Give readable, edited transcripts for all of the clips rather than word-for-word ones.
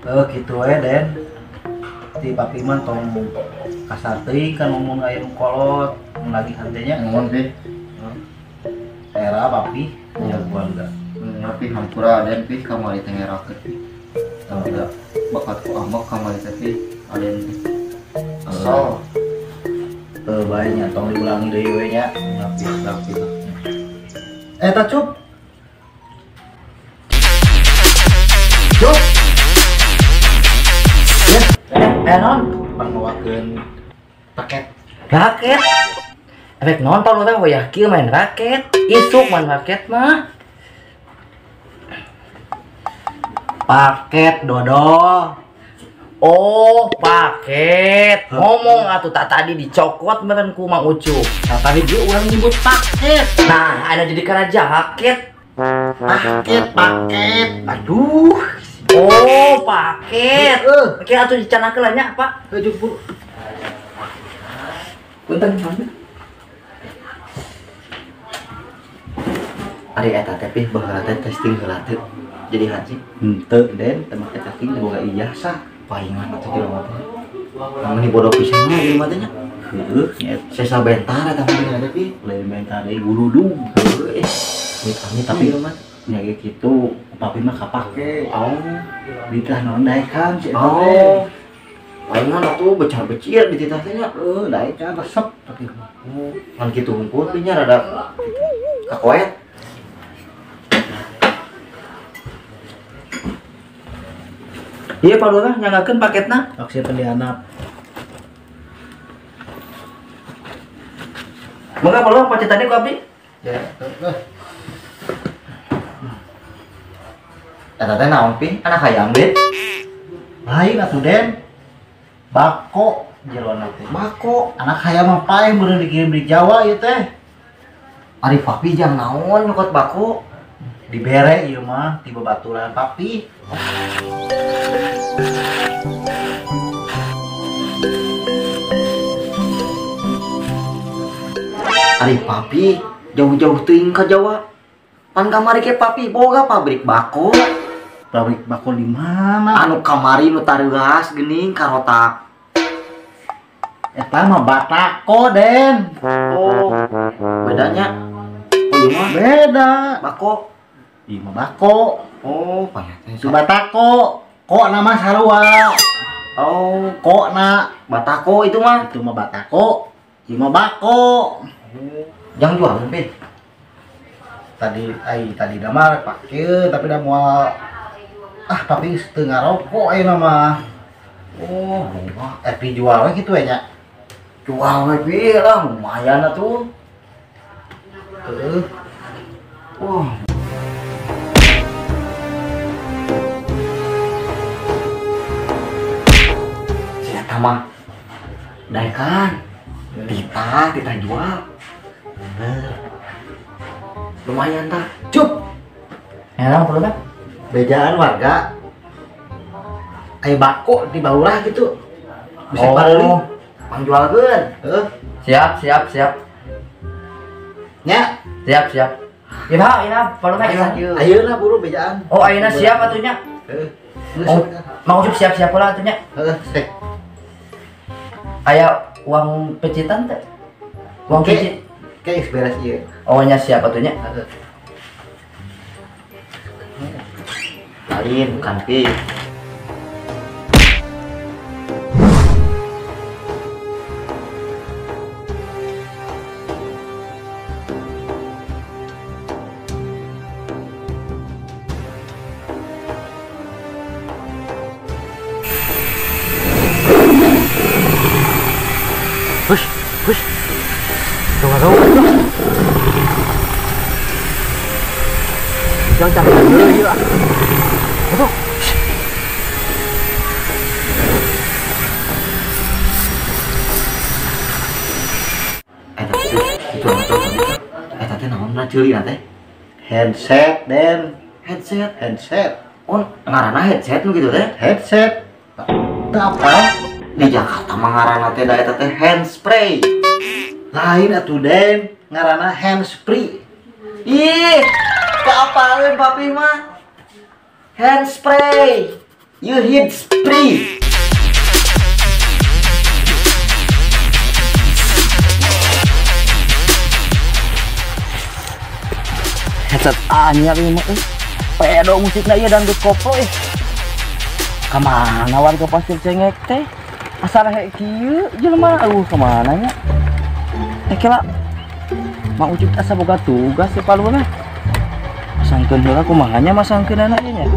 Kitu we Den. Ti papi mah tong kasar teuing kan ngomong aya nu kolot, nagih teh nya. Nuhun Pi. Era papi punya keluarga. Tapi hampura Aden Pi kamari teh ngerakeun Pi. Enggak bakat ku ambek kamari teh Pi Aden Pi. Kesel. Bae nya tong diulangi deui we nya. Tapi eta Cup. Cup. Ya, non pangmawakeun paket. Raket. Efek nonton urang wayah kieu main raket, isuk main raket mah. Paket dodol. Oh, paket. Ngomong atuh tak tadi dicokot meureun ku Mang Ucup. Nah, tadi ge urang nyebut paket. Nah, ada jadi kana jaket. Paket, paket. Aduh. Oh, paket. Oke, atuh dicanakeun lah nya, Pak. Heuh, buru. Punten, punten. Ari eta teh Pi baheula teh testing heula teh jadi haji. Henteu, Den, teh make testing teh boga ijazah. Palingan atuh jelema teh. Mun bodoh pisan mah jelema teh nya. Heueuh, nya sesa bentar eta mah teh Pi. Lain bentar deui guludug. Heueuh. Amit-amit tapi mah nya ge kitu, papi mah kapake. Oh, ditah naon daekan si eta teh. Oh. Palingan atuh becar-becir dititah teh nya. Heueuh, daekan resep tapi mah. Ngan kitu hungkul Pi nya rada kakoet. Iya Pak Lurah nyanggakeun paketna. Aksi pendianap. Mangga Pak Lurah pacetannya ku abdi. Ya, heuh. Eta teh naon Pi? Anak hayam deui. Lain atuh Den. Bako jerona teh. Bako. Anak hayam mah paeh meureun dikirim di Jawa ieu teh. Ari papi jang naon nyokot bako? Dibere ieu mah ti babaturan papi. Ari papi jauh-jauh teuing ka Jawa. Pan kamari ke papi boga pabrik bako. Pabrik bako di mana? Anu kamari nu tareuas geuning karotak. Eta mah batako, Den. Oh, bedanya. Oh, ieu mah beda. Bako. Ieu mah bako. Oh, payah teh. Itu batako. Kok nama sarua. Oh, kok na batako itu mah. Itu mah batako. Ieu mah bako. Jangan jualan, Pi. Tadi ai tadi da mah pake tapi da moal ah papi teu ngarokok ayeuna mah. Oh, pi jual we kitu we nya. Jual we Pi lah lumayan atuh. Heeh. Wah. Si eta mah daekan. Tita, tita jual. Bener. Lumayan tah. Cup. Enak perlu kan? Bejaan warga. Ayo bako di bawah gitu. Bisa oh, beli. Pangjualkeun. Heeh. Siap, siap, siap. Nya. Siap, siap. Iya, iya, perlu kan? Ayeuna buru bejaan. Oh, ayeuna siap atuh nya. Heeh. Oh, Mang Ucup siap-siap lah atuh nya. Heeh, sek. Aya uang pecitan teh? Uang pecit. Oke, beres ieu. Oh, nya siap atuh nya. Heeh. Lain bukan Pi. Hush, hush. Tunggu, tunggu. Jangan cari dulu ya. Aduh. Eta itu eta teh naon ceuli teh? Headset, Den. Headset, headset. Oh, ngaranna headset nu kitu teh? Headset. Teu apa? Di Jakarta mah ngaranna teh da eta teh handspray. Lain atuh Den, ngaranna handspray. Ih, keapaleun papi mah. Handspray. Ieu hits free. Headset anyar ieu mah euy. Pedo musikna ieu dangdut koplo euy. Kamana warga Pasir Cengek teh? Asal rek kieu jelema aduh kamana nya? Teh kela Mang Ucup asa boga tugas si palurah. Masangkeun heula kumaha nya masangkeunana ieu nya?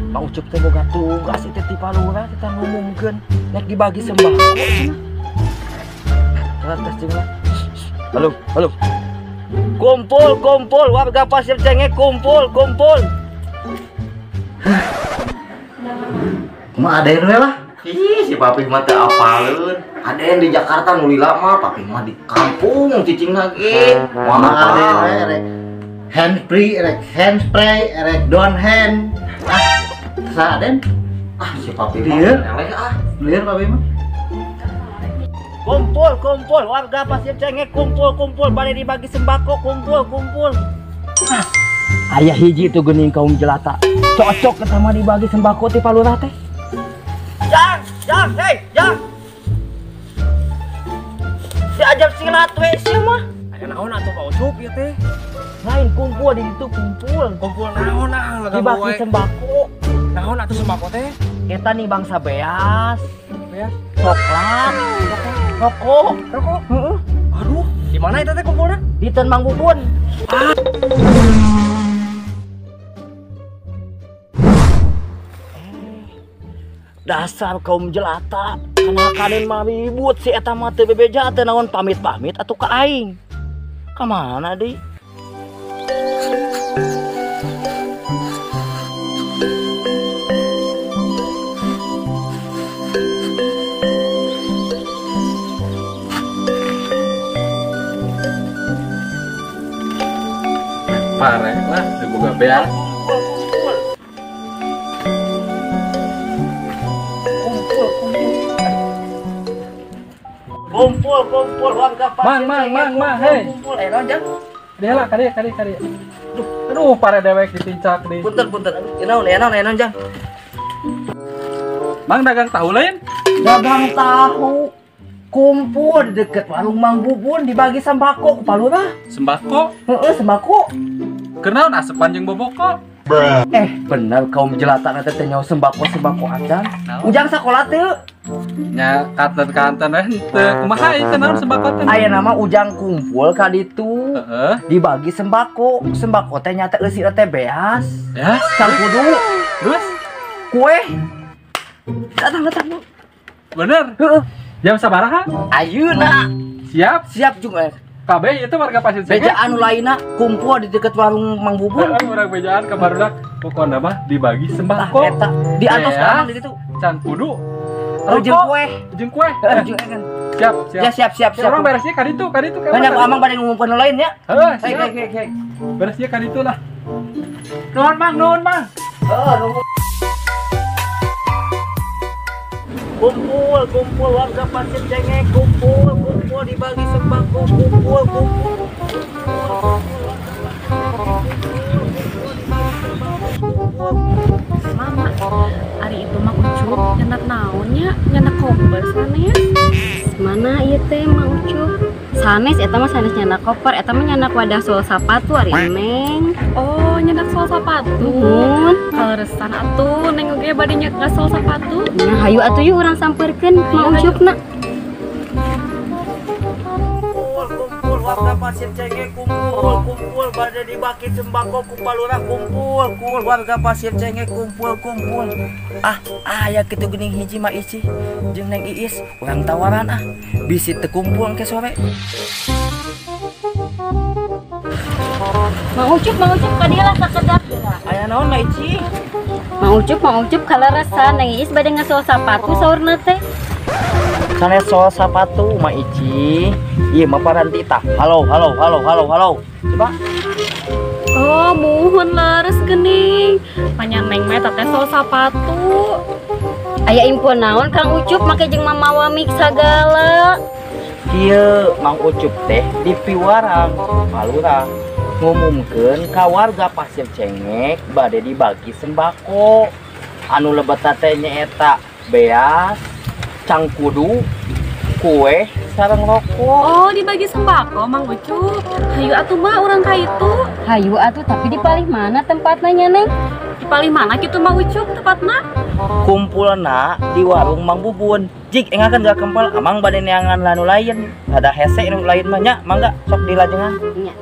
Mang Ucup teh boga tugas ieu teh ti palurah kita ngumumkeun nek dibagi sembako cenah. Terus jeung lah. Halo, halo. Kumpul, kumpul warga Pasir Cengek kumpul, kumpul. Kumaha aden we lah? Ih, si Papih mah teu apaleun. Aden di Jakarta nu lila mah, Papih mah di kampung cicingna ge. Moal aden we rek hand free, rek hand spray, rek down hand. Ah, saha aden? Ah, si Papih mah eleh ah. Lieur Papih mah. Kumpul, kumpul warga Pasir Cengek kumpul, kumpul bade dibagi sembako, kumpul, kumpul. Ah, aya hiji tuh geuning kaum jelata. Cocok eta mah dibagi sembako ti palurah teh. Jang, jang, hei, jang. Diajar silat we sia mah. Aya naon atuh Pak Ucup ieu teh? Lain kumpul di ditu kumpul. Kumpul naon ah dibagi sembako. Naon atuh sembako teh? Eta nih bangsa beas. Beas? Coklat, rokok, rokok. Heeh. Aduh, di mana eta teh kumpulna? Di Ten Mang Bubun. Ah. Dasar kaum jelata, kana kaden mah ribut si eta mah teu bebeja teu naon pamit-pamit atuh ka aing. Ka mana deui? Pare lah, dibuka bear. Kumpul, kumpul warga Pasir. Mang, mang, mang, hei. Kumpul, eh naon jang? Dia lah, kade, kade, kade. Aduh, pare dewek ditincak deui. Punten, punten. Aduh, naon, naon, naon jang? Mang dagang tahu lain? Dagang tahu. Kumpul di deket warung Mang Bubun dibagi sembako ku palurah. Sembako? Heeh, sembako. Kenaon asepan jeung boboko? Eh, bener kaum jelata nanti teh nyaho sembako-sembako acan. Ujang sakola teu? Nya kanten-kanten we henteu. Kumaha ieu teh naon sembako teh? Aya nama ujang kumpul ka ditu. Heeh. Dibagi sembako. Sembako teh nyata eusina teh beas. Beas? Cangkudu. Terus kue. Datang, datang. Bener? Heeh. Jam sabaraha? Ayeuna. Siap? Siap jeung. Kabeh itu warga Pasir Cengek. Bejaan nu lainna kumpul di deket warung Mang Bubun. Heeh, urang bejaan ka barudak. Pokona mah dibagi sembako. Eta di atas ka di ditu. Cangkudu. Jeung kue. Jeung kue. Heeh, jeung kan. Siap, siap. Ya, siap, siap, siap. Urang beresnya ka ditu, ka ditu. Banyak amang bade ngumumkeun nu lain ya. Heeh, siap. Hei, hei, hei. Beresnya ka ditu lah. Nuhun Mang, nuhun Mang. Heeh, nuhun. Kumpul, kumpul warga Pasir Cengek, kumpul, kumpul dibagi sembako, kumpul, kumpul. Mama, ari itu mah Ucup nyenak naonnya, nyenak koper sanes. Mana ieu teh Mang Ucup? Sanes eta mah sanes nyenak koper, eta mah nyenak wadah sol sapatu ari Neng. Oh, nyenak sol sapatu. Nuhun. Kaleresan atuh Neng oge bade nyenak sol sapatu. Nah, hayu atuh yuk urang sampeurkeun Mang Ucupna. Kumpul, kumpul warga Pasir Cengek kumpul, kumpul bade dibagi sembako ku palurah kumpul, kumpul warga Pasir Cengek kumpul, kumpul. Ah, aya kitu geuning hiji mah Ici jeung Neng Iis, urang tawaran ah. Bisi teu kumpul engke sore. Mang Ucup, Mang Ucup ka dieu lah sakedap. Aya naon Mak Ici? Mang Ucup, Mang Ucup kaleresan Neng Iis bade ngasol sapatu saurna teh. Sanes sol sapatu Mak Ici. Ieu mah paranti tah. Halo, halo, halo, halo, halo. Coba. Oh, muhun leres geuning. Panya Neng mah eta teh sol sapatu. Aya info naon Kang Ucup make jeung mamawa mik sagala. Kieu Mang Ucup teh di piwarang palurah. Ngumumkeun ka warga Pasir Cengek bade dibagi sembako. Anu lebet teh nyaeta beas, cangkudu, kue, sareng rokok. Oh, dibagi sembako Mang Ucup. Hayu atuh mah urang ka itu. Hayu atuh tapi di palih mana tempatna nya Neng? Di palih mana kitu Mang Ucup tempatna? Kumpulna di warung Mang Bubun. Jik engakeun gak kempel amang bade neangan lanu lain. Ada hese nu lain mah nya, mangga sok dilajengan. Nya.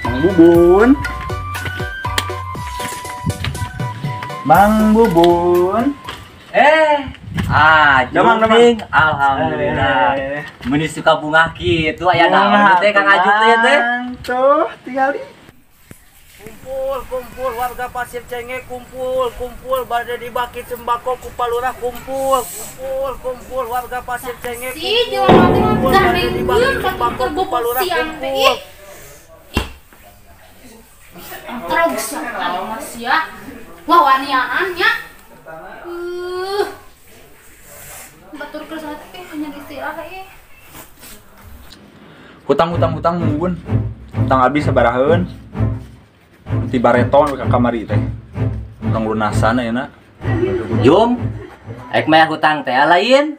Mang Bubun. Mang Bubun. Damang, damang. Alhamdulillah. Meni suka bunga kitu aya naon teh Kang Ajung teh teh. Tuh, tinggali. Kumpul, kumpul warga Pasir Cengek kumpul, kumpul bade dibagi sembako ku Palurah kumpul, kumpul, kumpul warga Pasir Cengek kumpul. Kumpul bade dibagi sembako ku Palurah kumpul. Terus mas ya. Wah waniaan nya. Batur keur saat hanya istilah Hutang-hutang-hutang Bubun. Hutang abdi sabaraheun. Ti bareton ka kamari teh. Hutang lunasan ayeuna. Jum, ek mah hutang teh lain.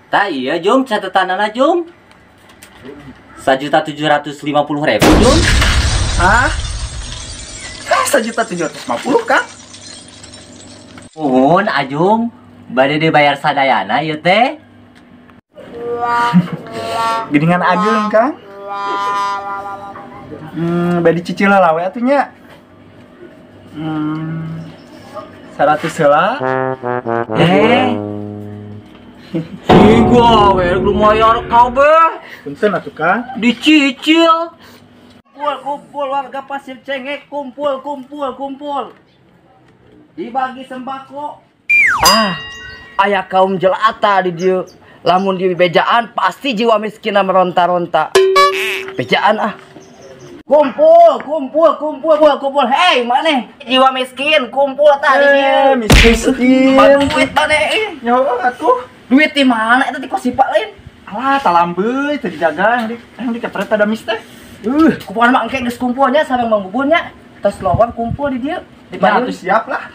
Tah ieu Jum catetanana Jum. 1.750.000 Jum. Hah? 1.750.000 Kang? Nuhun Ajung, bade dibayar sadayana ieu teh. Geningan ageung Kang. Bade cicil heula we atuh nya. 100 heula. Siga we lumayan kabeh. Punten atuh Kang. Dicicil. Kumpul, kumpul warga Pasir Cengek kumpul, kumpul, kumpul. Dibagi sembako. Ah, aya kaum jelata di dieu. Lamun di bejaan pasti jiwa miskinna meronta-ronta. Bejaan ah. Kumpul, kumpul, kumpul, kumpul, kumpul. Hei, maneh jiwa miskin kumpul tah di dieu. Miskin. Duit maneh. Nyawa atuh. Duit di mana eta ti kosipa lain? Alah, talambeui teu dijaga yang dikepret ada mis teh. Kumpulan mah engke geus kumpulnya sareng Mang Bubun nya. Tos lawan kumpul di dieu. Di ya, atuh siap lah.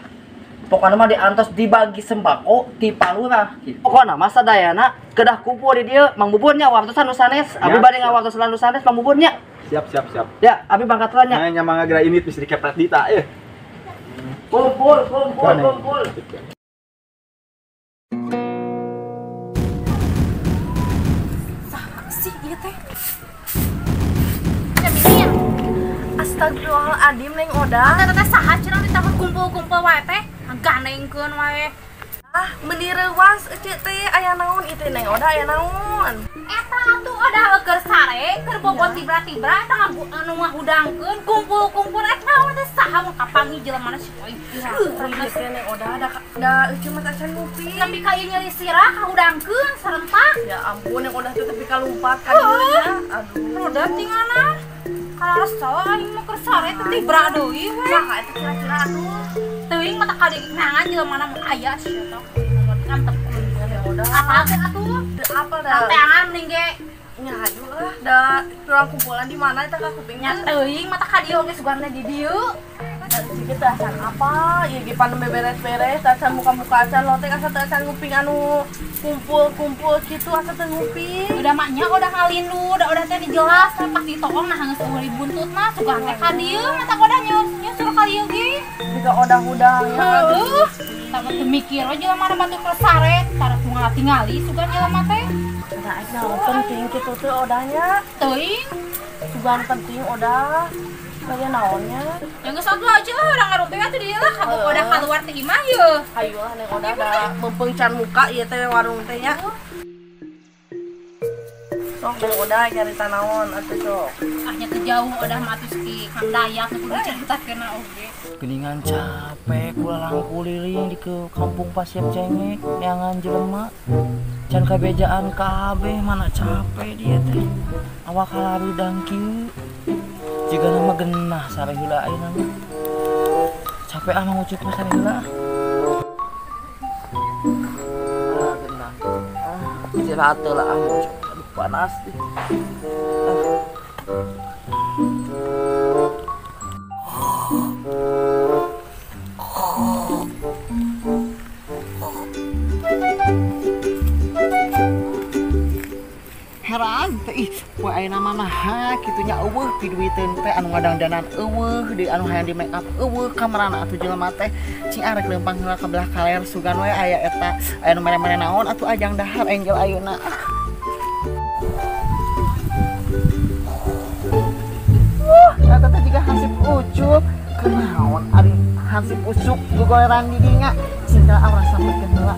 Pokoknya mah diantos dibagi sembako ti Palurah. Pokokna mah sadayana kedah kumpul di dieu Mang Bubun nya wartosan nu sanes. Abi bade ngawartosan nu sanes Mang Bubun nya. Siap, siap, siap. Ya, abi bangkat lah nya. Nah, nya mangga geura ini bisa dikepret dita eh. Kumpul, kumpul, kumpul. Saha sih ieu teh? Astagfirullahaladzim Neng Oda. Teh teh saha cenah ditambah kumpul-kumpul wae teh. Ganengkeun wae. Ah, meuni reuas ece teh aya naon ieu teh Neng Oda aya naon? Eta atuh Oda keur sare, keur bobot tibra-tibra eta anu ngahudangkeun kumpul-kumpul eta naon teh saha mun kapanggih jelema si poe. Ieu teh Neng Oda da ece mah acan ngopi. Tapi ka ieu nyeri sirah kahudangkeun sarentak. Ya ampun Neng Oda teh tepi ka lumpat ka dieu nya. Aduh. Roda tingana. Karasa aing mah keur sare teh tibra deui we. Saha eta kira-kira atuh? Teuing mata kadek nangan jelema mana mun aya sia teh. Ngantepkeun Neng Oda. Apa teh atuh? Teu apal da. Tangan mending ge. Nya hayu lah da urang kumpulan di mana eta ka kuping nya teuing mata ka dieu geus sugan di dieu. Da cik teh acan apa? Ieu ge pan beberes-beres, acan muka-muka acan lotek asa teu acan nguping anu kumpul-kumpul kitu asa teu nguping. Udah maknya udah ngalindu, udah teh dijelas pas ditoong nah geus eueuh buntutna sugan teh ka dieu mata udah nyusur ka dieu ge. Jiga odah-udang ya. Heuh. Tah teu mikir we jelema mana batu keur sare, tara tingali sugan jelema teh. Nah, naon penting kitu teh odahnya? Teuing. Sugan penting odah. Kaya naonnya? Ya geus atuh aja lah urang ngarumpi atuh di dieu lah kabuk odah kaluar ti imah yeuh. Hayu lah Neng Oda da meupeung can muka ieu teh warung teh nya. Sok Neng Oda nyarita naon atuh sok. Ah nya teu jauh odah mah atuh si Kang Dayak teu kudu caritakeun oge. Geningan capek kulalang kuliling di ke kampung Pasir Cengek neangan jelema. Can kabejaan kabeh mana capek dia teh. Awak halarudang kieu. Jiga nama genah sare heula ayeuna mah. Capek ah Mang Ucup mah sare heula. Ah genah. Ah istirahat heula ah Mang Ucup. Aduh panas ih. Heran teh ih poe ayeuna mah naha kitu nya eueuh piduiteun teh anu ngadangdanan eueuh deui anu hayang di make up eueuh kamarana atuh jelema teh cing arek leumpang heula ka belah kaler sugan we aya eta aya nu mere-mere naon atuh ajang dahar Angel ayeuna. Wah, eta teh jiga hansip Ucup kunaon ari hansip Ucup gogoleran di dinya cing teh urang sampekeun heula.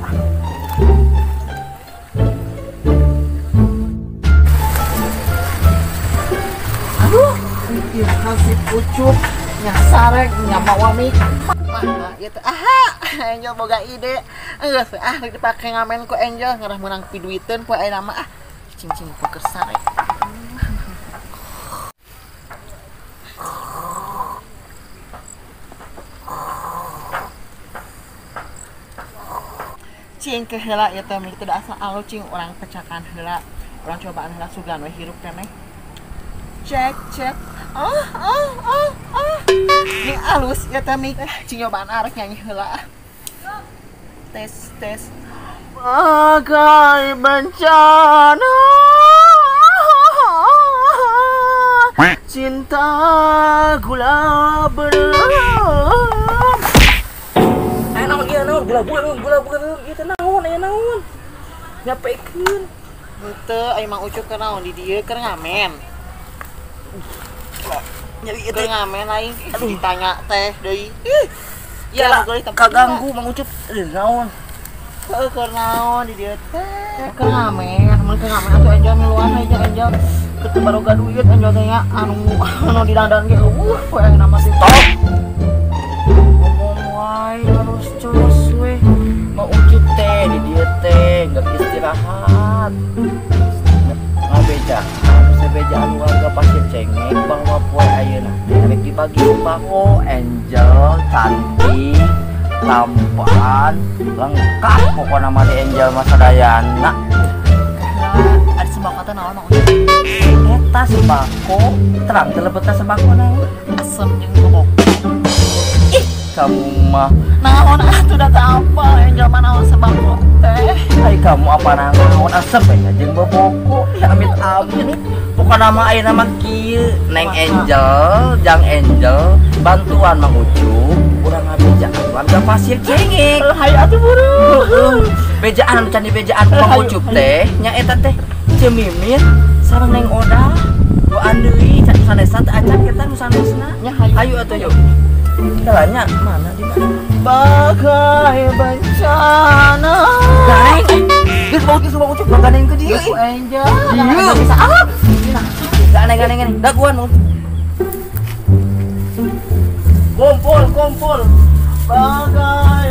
Aduh, ieu hansip Ucup nyasarek nyamawa mik. Mah ieu teh aha, Angel boga ide. Geus ah rek dipake ngamen ku Angel ngarah meunang piduiteun poe ayeuna mah ah. Cing-cing poker sarek. Cing ke heula ieu teh mik teu asa alus cing urang pecakan heula. Urang cobaan heula sugan we hirup keneh. Cek cek ah ah ah ah ini alus ya teh mik cing nyobaan arek nyanyi heula tes tes bagai bencana cinta gula belum. Aya naon ieu naon gula beureum ieu teh naon aya naon nyapekeun henteu aya Mang Ucup keur naon di dieu keur ngamen. Nyeri keur ngamen aing ditanya teh deui. Ya kaganggu Mang Ucup. Aduh naon? Heuh keur naon di dieu teh? Keur ngamen, mun keur ngamen atuh Angel miluan aja Angel. Keur baroga duit Angel teh nya anu anu didangdan ge eueuh poe ayeuna mah teh. Stop. Ngomong wae terus terus we. Mang Ucup teh di dieu teh geus istirahat. Ngabejaan sebejaan warga Pasir Cengek bahwa poe ayeuna rek dibagi sembako. Angel cantik tampan lengkap pokokna mah di Angel mah sadayana. Ada sembako teh naon Mang Ucup? Eta sembako terang teh lebetna sembako naon? Asem jeung bobok. Ih kamu mah naon atuh da teu apal Angel mah naon sembako teh. Ai kamu apa naon asem we jeung boboko. Ya amit amit. Pokokna mah ayeuna mah kieu Neng Angel, Jang Angel, bantuan Mang Ucup urang ngabejaan warga Pasir Cengek. Hayu atuh buru. Bejaan anu can dibejaan Mang Ucup teh nya eta teh Cemimin sareng Neng Oda. Doan deui can sanesna teh acan kita nu sanesna. Nya hayu. Hayu atuh yuk. Kalanya mana di mana? Bagai bencana. Ganeng. Geus bau geus Mang Ucup ganeng ke dieu. Geus Angel. Ieu bisa ah. Ganeng ganeng ganeng. Daguan Mang. Kumpul kumpul. Bagai